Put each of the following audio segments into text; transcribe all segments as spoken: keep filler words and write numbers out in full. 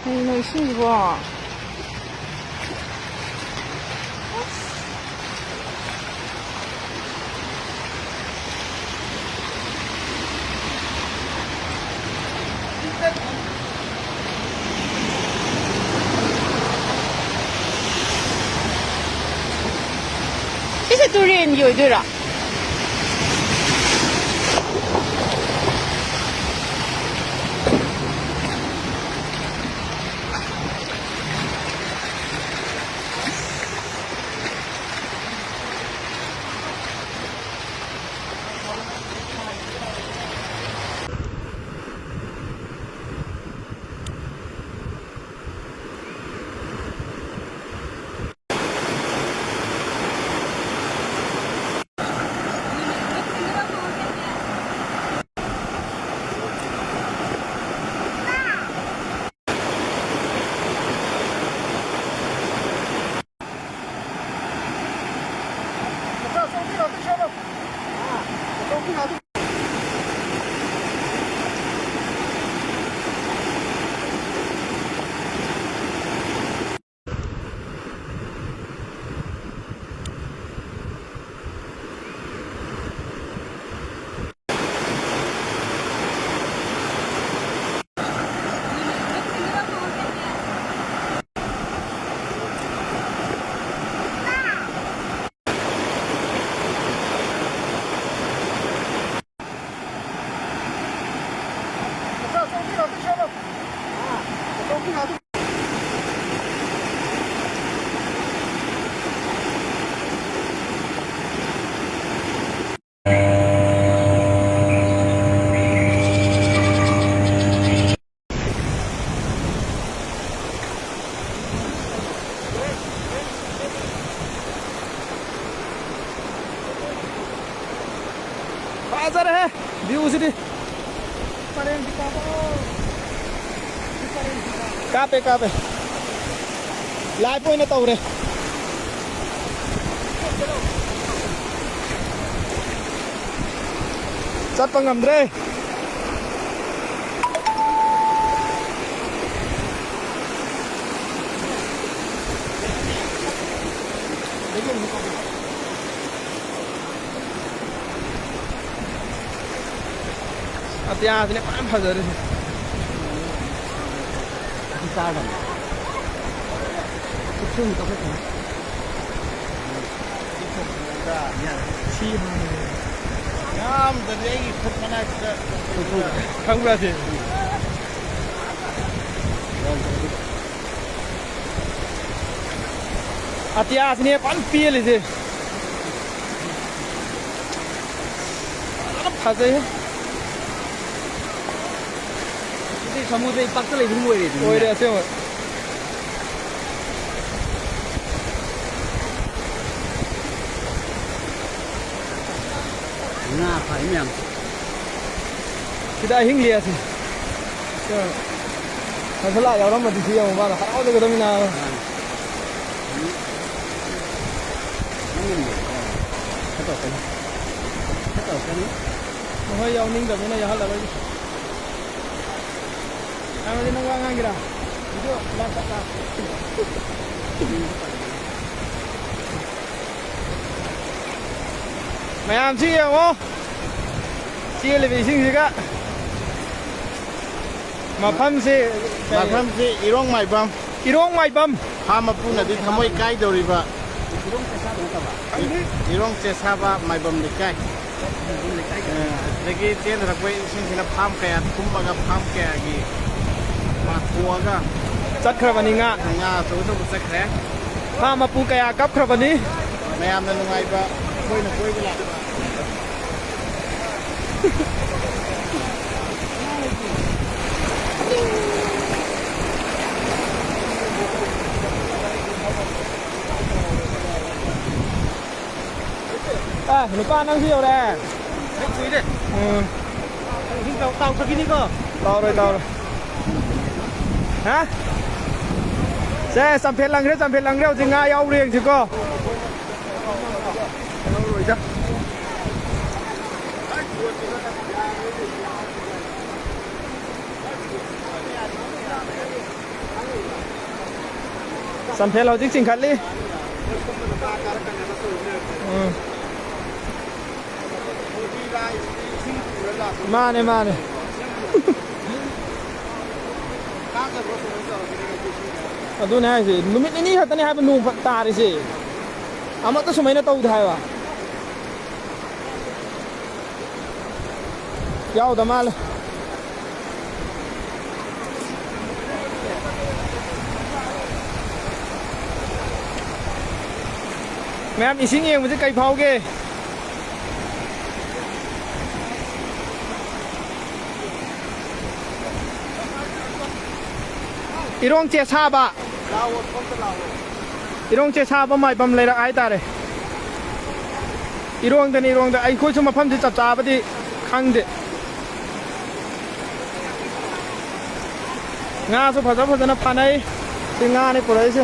ꯀꯩꯅꯣ ꯏꯁꯤꯡꯁꯤꯕꯣ? ꯁꯤꯁꯦ ꯇꯨꯔꯦꯟꯒꯤ ꯑꯣꯏꯗꯣꯏꯔꯥ? ꯐꯖꯔꯦꯍꯦ, view ꯁꯤꯗꯤ꯫ ꯀꯥꯞꯄꯦ, ꯀꯥꯞꯄꯦ꯫ Live ꯑꯣꯏꯅ ꯇꯧꯔꯦ꯫ ꯆꯠꯄ ꯉꯝꯗ꯭ꯔꯦ꯫ ꯑꯇꯤꯌꯥꯁꯤꯅꯦ ꯐꯖꯅ ꯐꯖꯔꯤꯁꯦ꯫ ꯑꯗꯨ ꯆꯥꯔꯗꯝꯅꯦ꯫ ꯈꯨꯠꯁꯨꯝ ꯀꯛꯊꯠꯈ꯭ꯔꯦ꯫ ꯁꯤ ꯍꯥꯡꯉꯦ꯫ ꯌꯥꯝꯗ꯭ꯔꯗꯤ ꯑꯩꯒꯤ ꯈꯨꯠ ꯃꯅꯥꯛꯁꯤꯗ ꯈꯪꯕ꯭ꯔꯥ ꯁꯤ? ꯑꯇꯤꯌꯥꯁꯤꯅꯦ ꯐꯖꯅ ꯄꯦꯜꯂꯤꯁꯦ꯫ ꯐꯖꯅ ꯐꯖꯩꯍꯦ꯫ ꯁꯤꯗꯤ ꯁꯃꯨꯗ꯭ꯔ ꯏꯄꯥꯛꯇ ꯂꯩꯕꯒꯨꯝ ꯑꯣꯏꯔꯦ ꯑꯗꯨꯗꯤ꯫ ꯑꯣꯏꯔꯦ ꯑꯁꯦꯡꯕ꯫ ꯉꯥ ꯐꯥꯔꯤ ꯃꯌꯥꯝ꯫ ꯁꯤꯗ ꯑꯍꯤꯡ ꯂꯦꯛꯑꯁꯤ꯫ ꯁꯤ ꯈꯔ ꯈꯔ ꯌꯥꯎꯔꯝꯃꯗꯤ ꯁꯤ ꯌꯦꯡꯉꯨ, ꯃꯥꯅ ꯍꯔꯥꯎꯖꯒꯗꯕꯅꯤ ꯅꯥꯕ꯫ ꯃꯥꯅꯤ꯫ ꯃꯅꯤꯡꯗꯤ ꯈꯔ ꯇꯧꯔꯛꯀꯅꯤ꯫ ꯈꯔ ꯇꯧꯔꯛꯀꯅꯤ꯫ ꯃꯈꯣꯏ ꯌꯥꯎꯅꯤꯡꯗꯕꯅꯤꯅ ꯌꯥꯎꯍꯜꯂꯔꯣꯏꯒꯦ꯫ ꯀꯩꯅꯣꯗꯤ ꯅꯪ ꯋꯥ ꯉꯥꯡꯒꯦꯔꯥ? ꯚꯤꯗꯤꯑꯣ ꯂꯥꯛ ꯇꯠ ꯂꯥꯛ꯫ ꯃꯌꯥꯝꯁꯤ ꯌꯦꯡꯉꯣ꯫ ꯆꯦꯜꯂꯤꯕ ꯏꯁꯤꯡꯁꯤꯒ꯫ ꯃꯐꯝꯁꯤ ꯀꯩ? ꯃꯐꯝꯁꯤ ꯏꯔꯣꯡ ꯃꯥꯏꯕꯝ꯫ ꯏꯔꯣꯡ ꯃꯥꯏꯕꯝ꯫ ꯐꯥꯝ ꯃꯄꯨꯅꯗꯤ ꯊꯃꯣꯏ ꯀꯥꯏꯗꯧꯔꯤꯕ꯫ ꯏꯔꯣꯡ ꯆꯦꯁꯥꯕ ꯃꯥꯏꯕꯝ ꯂꯩꯀꯥꯏ꯫ ꯑ, ꯑꯗꯒꯤ ꯆꯦꯟꯊꯔꯛꯄ ꯏꯁꯤꯡꯁꯤꯅ ꯐꯥꯝ ꯀꯌꯥ ꯊꯨꯝꯃꯒ ꯐꯥꯝ ꯀꯌꯥꯒꯤ ꯄꯥꯊꯣꯛꯑꯒ ꯆꯠꯈ꯭ꯔꯕꯅꯤ ꯉꯥ꯫ ꯉꯥ ꯑꯆꯧ ꯑꯆꯧꯕ ꯆꯠꯈ꯭ꯔꯦ꯫ ꯐꯥꯝ ꯃꯄꯨ ꯀꯌꯥ ꯀꯞꯈ꯭ꯔꯕꯅꯤ꯫ ꯃꯌꯥꯝꯅ ꯅꯨꯡꯉꯥꯏꯕ, ꯑꯩꯈꯣꯏꯅ ꯀꯣꯏꯕ ꯂꯥꯛꯄ꯫ ꯑꯦ, ꯅꯨꯄꯥ ꯅꯪꯁꯨ ꯌꯧꯔꯛꯑꯦ꯫ ꯍꯦꯛ ꯀꯨꯏꯔꯦ꯫ ꯎꯝ꯫ ꯏꯁꯤꯡ ꯇꯥꯎ-, ꯇꯥꯎꯊꯈꯤꯅꯤꯀꯣ꯫ ꯇꯥꯎꯔꯣꯏ, ꯇꯥꯎꯔꯣꯏ꯫ ꯍꯥ? ꯁꯦ, ꯆꯝꯐꯦꯠ ꯂꯪꯈ꯭ꯔꯦ, ꯆꯝꯐꯦꯠ ꯂꯪꯈ꯭ꯔꯦ꯫ ꯍꯧꯖꯤꯛ ꯉꯥ ꯌꯥꯎꯕ꯭ꯔꯥ ꯌꯦꯡꯁꯤꯀꯣ꯫ ꯌꯥꯎꯔꯣꯏꯗ꯫ ꯆꯝꯐꯦꯜ ꯍꯧꯖꯤꯛ ꯆꯤꯡꯈꯠꯂꯤ꯫ ꯎꯝ꯫ ꯃꯥꯅꯦ, ꯃꯥꯅꯦ꯫ ꯑꯗꯨꯅꯦ ꯍꯥꯏꯁꯦ, ꯅꯨꯃꯤꯠ ꯅꯤꯅꯤ ꯈꯛꯇꯅꯦ ꯍꯥꯏꯕ ꯅꯣꯡ ꯐ-, ꯇꯥꯔꯤꯁꯦ꯫ ꯑꯃꯠꯇ ꯁꯨꯃꯥꯏꯅ ꯇꯧꯗꯦ ꯍꯥꯏꯕ꯫ ꯌꯥꯎꯗ ꯃꯥꯜꯂꯦ꯫ ꯃꯌꯥꯝ, ꯏꯁꯤꯡ ꯌꯦꯡꯕꯁꯦ ꯀꯩ ꯐꯥꯎꯒꯦ? ꯏꯔꯣꯡ ꯆꯦꯁꯥꯕ꯫ ꯏꯔꯣꯡ ꯆꯦꯁꯥꯕ ꯃꯥꯏꯕꯝ ꯂꯩꯔꯛ ꯍꯥꯏꯇꯥꯔꯦ꯫ ꯏꯔꯣꯡꯗꯅꯤ, ꯏꯔꯣꯡꯗ꯫ ꯑꯩꯈꯣꯏꯁꯨ ꯃꯐꯝꯁꯤ ꯆꯞ ꯆꯥꯕꯗꯤ ꯈꯪꯗꯦ꯫ ꯉꯥꯁꯨ ꯐꯖ ꯐꯖꯅ ꯐꯥꯅꯩ꯫ ꯁꯤ ꯉꯥꯅꯤ ꯄꯨꯔꯛꯏꯁꯦ꯫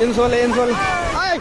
ꯏꯟ ꯁꯣꯜꯂꯦ, ꯏꯟ ꯁꯣꯜꯂꯦ꯫ ꯑꯥꯏ!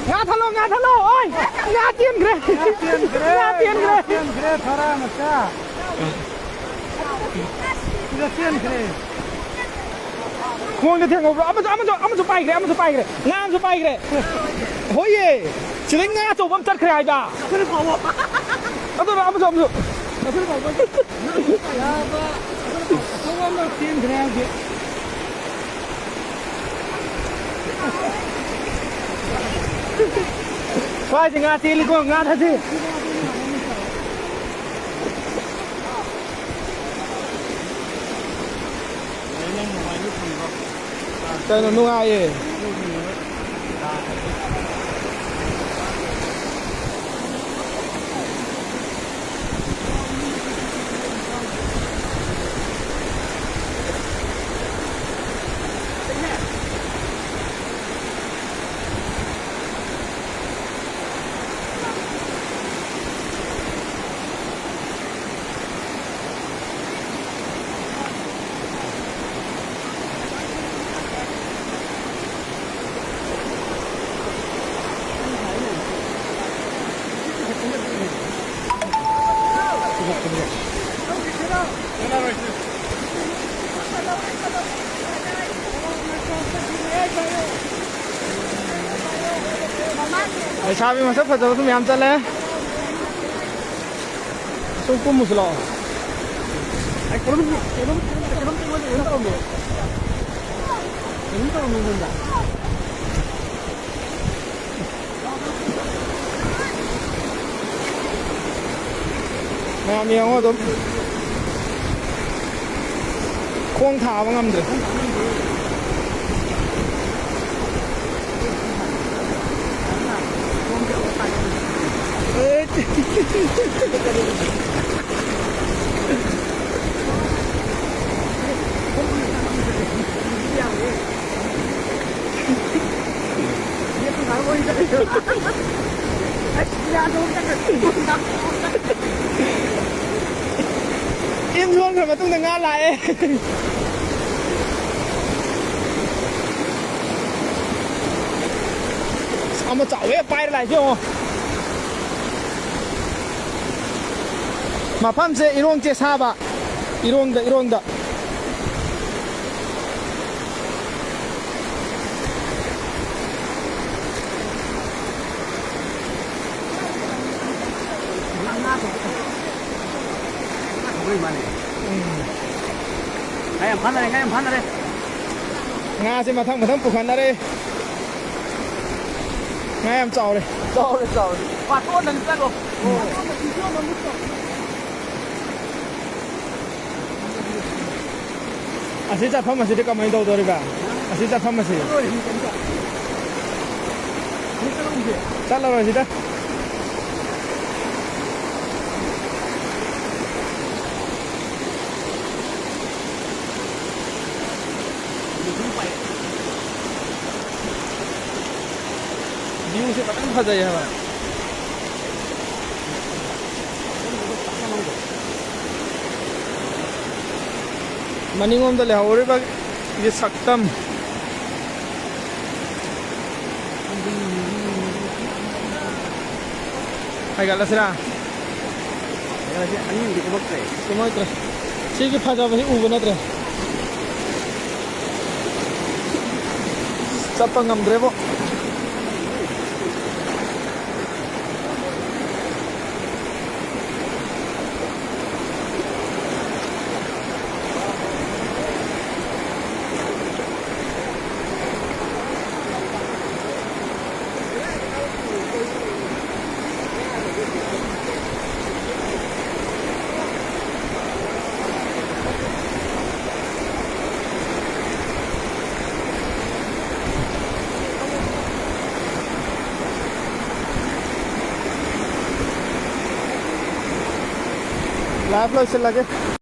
ꯉꯥ ꯊꯠꯂꯣ, ꯉꯥ ꯊꯠꯂꯣ! ꯑꯣꯏ! ꯉꯥ ꯆꯦꯟꯈ꯭ꯔꯦ! ꯉꯥ ꯆꯦꯟꯈ꯭ꯔꯦ! ꯉꯥ ꯆꯦꯟꯈ꯭ꯔꯦ! ꯉꯥ ꯆꯦꯟꯈ꯭ꯔꯦ, ꯐꯥꯔꯥ ꯃꯆꯥ! ꯁꯤꯗ ꯆꯦꯟꯈ꯭ꯔꯦ! ꯈꯣꯡꯗ ꯊꯦꯡꯍꯧꯕ꯭ꯔꯣ? ꯑꯃꯁꯨ, ꯑꯃꯁꯨ, ꯑꯃꯁꯨ ꯄꯥꯏꯈ꯭ꯔꯦ, ꯑꯃꯁꯨ ꯄꯥꯏꯈ꯭ꯔꯦ! ꯉꯥ ꯑꯃꯁꯨ ꯄꯥꯏꯈ꯭ꯔꯦ! ꯍꯣꯏꯌꯦ! ꯁꯤꯗꯩ ꯉꯥ ꯑꯆꯧꯕ ꯑꯃ ꯆꯠꯈ꯭ꯔꯦ ꯍꯥꯏꯗ! ꯑꯗꯨꯅ ꯑꯃꯁꯨ, ꯑꯃꯁꯨ! ꯁ꯭ꯋꯥꯏꯁꯦ ꯉꯥ ꯆꯦꯜꯂꯤꯀꯣ, ꯉꯥ ꯊꯥꯗꯦ꯫ ꯀꯩꯅꯣ, ꯅꯨꯡꯉꯥꯏꯌꯦ꯫ ꯂꯩꯁꯥꯕꯤ ꯃꯁꯛ ꯐꯖꯕꯁꯨ ꯃꯌꯥꯝ ꯆꯠꯂꯦ꯫ ꯁꯨꯝ ꯀꯨꯝꯃꯨꯁꯤ ꯂꯥꯛꯑꯣ꯫ ꯑꯩ ꯀꯩꯅꯣꯝ, ꯀꯩꯅꯣꯝ, ꯀꯩꯅꯣꯝ, ꯀꯩꯅꯣꯝ, ꯀꯩꯅꯣꯝ ꯇꯧꯔꯝꯃꯦ꯫ ꯀꯩꯅꯣꯝ ꯇꯧꯔꯝꯃꯦ ꯑꯩꯉꯣꯟꯗ꯫ ꯃꯌꯥꯝ ꯌꯦꯡꯉꯣ ꯑꯗꯨꯝ꯫ ꯈꯣꯡ ꯊꯥꯕ ꯉꯝꯗ꯭ꯔꯦ꯫ ꯏꯟ ꯁꯣꯟꯈ꯭ꯔ ꯃꯇꯨꯡꯗ ꯉꯥ ꯂꯥꯛꯑꯦ꯫ ꯑꯃ ꯆꯥꯎꯋꯦ ꯄꯥꯏꯔ ꯂꯥꯛꯏꯁꯦ ꯌꯦꯡꯉꯣ꯫ ꯃꯐꯝꯁꯦ ꯏꯔꯣꯡ ꯆꯦꯁꯥꯕ꯫ ꯏꯔꯣꯡꯗ, ꯏꯔꯣꯡꯗ꯫ ꯎꯝ꯫ ꯉꯥ ꯌꯥꯝ ꯐꯥꯅꯔꯦ, ꯉꯥ ꯌꯥꯝ ꯐꯥꯅꯔꯦ꯫ ꯉꯥꯁꯦ ꯃꯊꯪ ꯃꯊꯪ ꯄꯨꯈꯠꯅꯔꯦ꯫ ꯉꯥ ꯌꯥꯝ ꯆꯥꯎꯔꯦ꯫ ꯆꯥꯎꯔꯦ, ꯆꯥꯎꯔꯦ꯫ ꯄꯥꯊꯣꯛꯑꯣ, ꯅꯪ ꯆꯠꯂꯣ꯫ ꯑꯁꯤ ꯆꯠꯐꯝ ꯑꯁꯤꯗꯤ ꯀꯃꯥꯏꯅ ꯇꯧꯗꯣꯔꯤꯕ? ꯑꯁꯤ ꯆꯠꯐꯝ ꯑꯁꯤ꯫ ꯆꯠꯂꯔꯣꯏ ꯁꯤꯗ꯫ Viewꯁꯦ ꯐꯖꯅ ꯐꯖꯩ ꯍꯥꯏꯕ꯫ ꯃꯅꯤꯡꯂꯣꯝꯗ ꯂꯩꯍꯧꯔꯤꯕ ꯒꯤ ꯁꯛꯇꯝ꯫ ꯍꯥꯏꯒꯠꯂꯁꯤꯔꯥ? ꯍꯥꯏꯒꯠꯂꯁꯤ, ꯑꯅꯤꯗꯤ ꯀꯨꯝꯃꯛꯇ꯭ꯔꯦ꯫ ꯀꯨꯝꯃꯛꯇ꯭ꯔꯦ꯫ ꯁꯤꯒꯤ ꯐꯖꯕꯁꯤ ꯎꯕ ꯅꯠꯇ꯭ꯔꯦ꯫ ꯆꯠꯄ ꯉꯝꯗ꯭ꯔꯦꯕꯣ꯫ ꯂꯥꯏꯐ ꯂꯣꯏꯁꯤꯜꯂꯒꯦ꯫